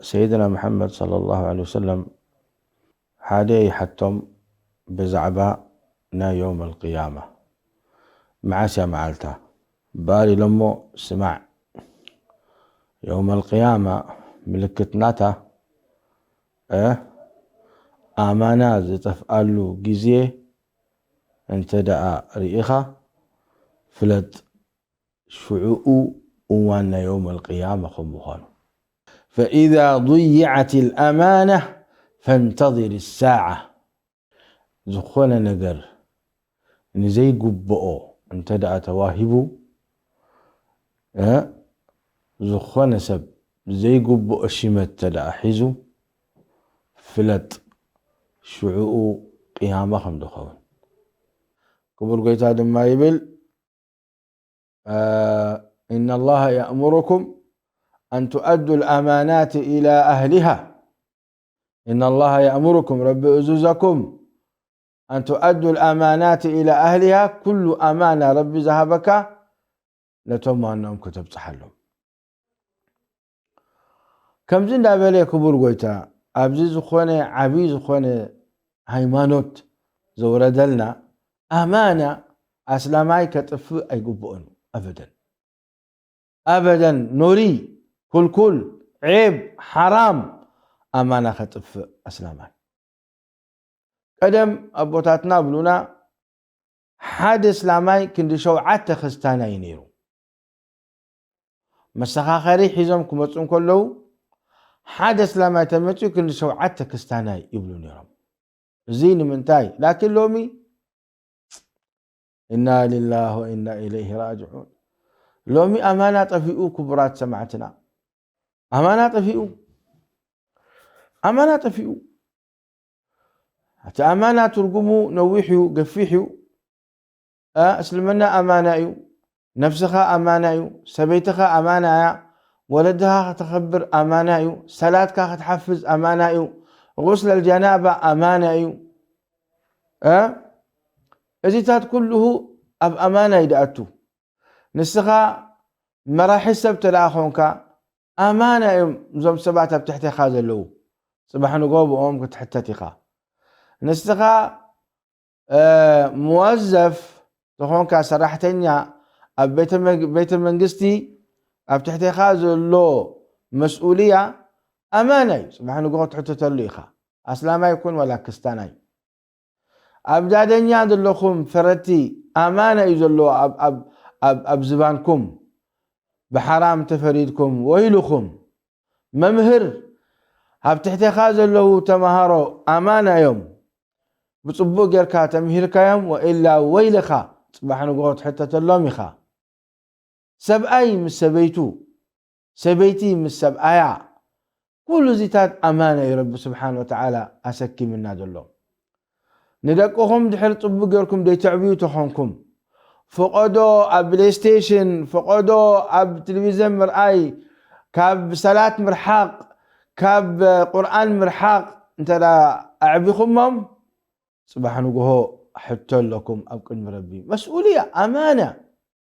ሰይድና መሓመድ ሰለላሁ ዐለይሂ ወሰለም ሓደ ይሓቶም ብዛዕባ ናይ የውም ኣልቅያማ። መዓስ እያ መዓልታ? ባል ኢሎሞ፣ ስማዕ፣ የውም ኣልቅያማ ምልክት ናታ፣ እ፣ ኣማና ዝጠፍኣሉ ግዜ እንተ ደኣ ርኢኻ፣ ፍለጥ፣ ሽዑኡ እዋን ናይ የውም ኣልቅያማ ከም ምዃኑ። فإذا ضيعت الأمانة فانتظر الساعة። ዝኾነ ነገር ንዘይግብኦ እንተ ደኣ ተዋሂቡ፣ እ፣ ዝኾነ ሰብ ዘይግብኦ ሽመት እንተ ደኣ ሒዙ፣ ፍለጥ፣ ሽዑኡ ቅያማ ከም ዝኸውን። ክቡር ጎይታ ድማ ይብል፣ እ፣ إن الله يأمركم أن تؤدوا الأمانات إلى أهلها. إن الله يأمركم፣ ረቢ እዙዘኩም፣ أن تؤدوا الأمانات إلى أهلها، ኩሉ ኣማና ረቢ ዝሃበካ ነቶም ዋናኦም ከተብጽሓሎም። ከምዚ እንዳበለ ክቡር ጎይታ ኣብዚ ዝኾነ ዓብዪ ዝኾነ ሃይማኖት ዘውረደልና ኣማና ኣስላማይ ከጥፍእ ኣይግብኦን እዩ። ኣበደን፣ ኣበደን። ኖሪ፣ ኩልኩል፣ ዔብ፣ ሓራም ኣማና ከጥፍእ ኣስላማይ። ቀደም ኣቦታትና ብሉና፣ ሓደ እስላማይ ክንዲ ሸውዓተ ክስታናይ እዩ ነይሩ። መሰኻኸሪ ሒዞም ክመጹ እንከለዉ፣ ሓደ እስላማይ ተመጺኡ ክንዲ ሸውዓተ ክስታናይ ይብሉ ነይሮም። እዚ ንምንታይ? ላኪን ሎሚ፣ ኢና ሊላህ ወኢና ኢለይህ ራጅዑን። ሎሚ ኣማና ጠፊኡ፣ ክቡራት ሰማዕትና። ኣማና ጠፊኡ። ኣማና ጠፊኡ። እቲ ኣማና ትርጉሙ ነዊሕ እዩ፣ ገፊሕ እዩ። እ፣ እስልምና ኣማና እዩ። ነፍስኻ ኣማና እዩ። ሰበይትኻ ኣማና እያ። ወለድኻ ከተኸብር ኣማና እዩ። ሰላትካ ክትሓፍዝ ኣማና እዩ። ጉስለል ጀናባ ኣማና እዩ። እ፣ እዚታት ኩልሁ ኣብ ኣማና እዩ ድኣቱ። ንስኻ መራሒ ሰብ ተደኣ ኾንካ፣ ኣማና እዮም እዞም ሰባት ኣብ ትሕቴኻ ዘለዉ። ጽባሕ ንግሆ ብኦም ክትሕተት ኢኻ። ንስኻ፣ እ፣ መወዘፍ ተኾንካ፣ ሰራሕተኛ ኣብ ቤተ መግ-፣ ቤተ መንግስቲ ኣብ ትሕቴኻ ዘሎ መስኡልያ ኣማና እዩ። ጽባሕ ንግሆ ክትሕተተሉ ኢኻ። ኣስላማይ ይኩን ዋላ ክስታናይ። ኣብ ዳደኛ ዘለኹም ፈረድቲ ኣማና እዩ ዘሎ ኣብ፣ ኣብ፣ ኣብ፣ ኣብ ዝባንኩም። ብሓራም ተፈሪድኩም ወይልኹም። መምህር፣ ኣብ ትሕቴኻ ዘለዉ ተማሃሮ ኣማና እዮም። ብጽቡቕ ጌርካ ተምሂርካዮም ወኢላ ወይልኻ፣ ጽባሕ ንግሆ ትሕተተሎም ኢኻ። ሰብኣይ ምስ ሰበይቱ፣ ሰበይቲ ምስ ሰብኣያ፣ ኩሉ እዚታት ኣማና እዩ ረቢ ስብሓን ወተዓላ ኣሰኪምና ዘሎ። ንደቅኹም ድሕር ጽቡቕ ጌርኩም ደይተዕብዩ ተኾንኩም፣ ፈቐዶ ኣብ ፕሌይስቴሽን፣ ፈቐዶ ኣብ ቴሌቪዝን ምርኣይ፣ ካብ ሰላት ምርሓቕ፣ ካብ ቁርኣን ምርሓቕ እንተ ደኣ ኣዕቢኹሞም፣ ጽባሕ ንግሆ ሕቶ ኣለኩም ኣብ ቅድሚ ረቢ። መስኡልያ፣ ኣማና።